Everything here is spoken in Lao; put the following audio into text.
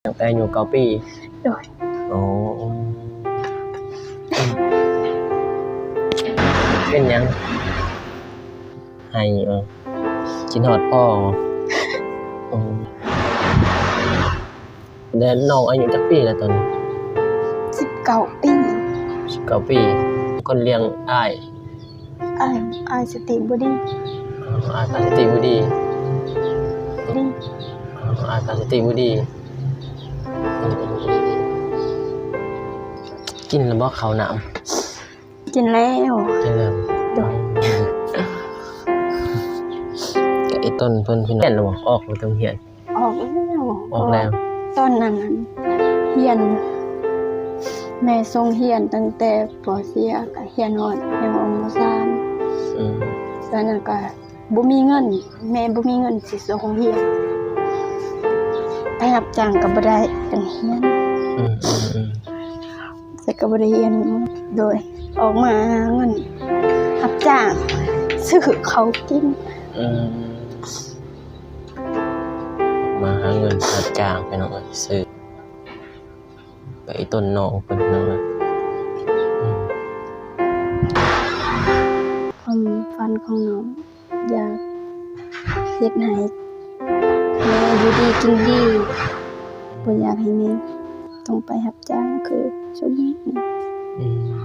ຕັ້ງແຕ່ອາຍຸເກົ້າປີ? ໂດຍ. ໂອ້ ເປັນຫຍັງໄຫ້? ເອີ ຄິດຮອດພໍ່. ໂອ້ ແລ້ວນ້ອງອາຍຸຈັກປີແລ້ວຕອນນີ້? ສິບເກົ້າປີ. ສິບເກົ້າປີ. ຄົນລ້ຽງອ້າຍ? ອ້າຍ ອ້າຍສະຕິບໍ່ດີ. ອໍ ອ້າຍສະຕິບໍ່ດີ. ດີ. ອໍ ອ້າຍສະຕິບໍ່ດີ. ອືມ ກິນແລ້ວບໍ່ເຂົ້ານ້ຳ? ກິນແລ້ວ. ກິນແລ້ວ. ໂດຍ. ກະອີ່ຕົນເພິ່ນ ພີ່ນ້ອງ ຮຽນແລ້ວບໍ່? ອອກແລ້ວໂຮງຮຽນ? ອອກແລ້ວ. ອອກແລ້ວ. ຕອນນັ້ນຫັ້ນຮຽນ ແມ່ສົ່ງຮຽນຕັ້ງແຕ່ ປໍສີ່ ກະຮຽນຮອດ ຮຽນຮອດ ມໍສາມ. ອືມ. ຕອນນັ້ນກະບໍ່ມີເງິນ ແມ່ບໍ່ມີເງິນຊິສົ່ງຮຽນ ໄປຮັບຈ້າງກະບໍ່ໄດ້ ກະຮຽນ. ອືມໆໆ. ແຕ່ກະບໍ່ໄດ້ຮຽນ. ໂດຍ. ອອກມາຫາເງິນຮັບຈ້າງຊື້ເຂົ້າກິນ. ອືມ. ມາຫາເງິນຮັບຈ້າງ ພີ່ນ້ອງເອີຍ ຊື້ ໄປຕົ້ນນ້ອງເພິ່ນ ພີ່ນ້ອງເອີຍ. ອືມ. ຄວາມຝັນຂອງນ້ອງ ຢາກເຮັດໃຫ້ແມ່ຢູ່ດີກິນດີ ບໍ່ຢາກໃຫ້ແມ່ຕ້ອງໄປຮັບຈ້າງຄືຊຸມນີ້. ອືມ.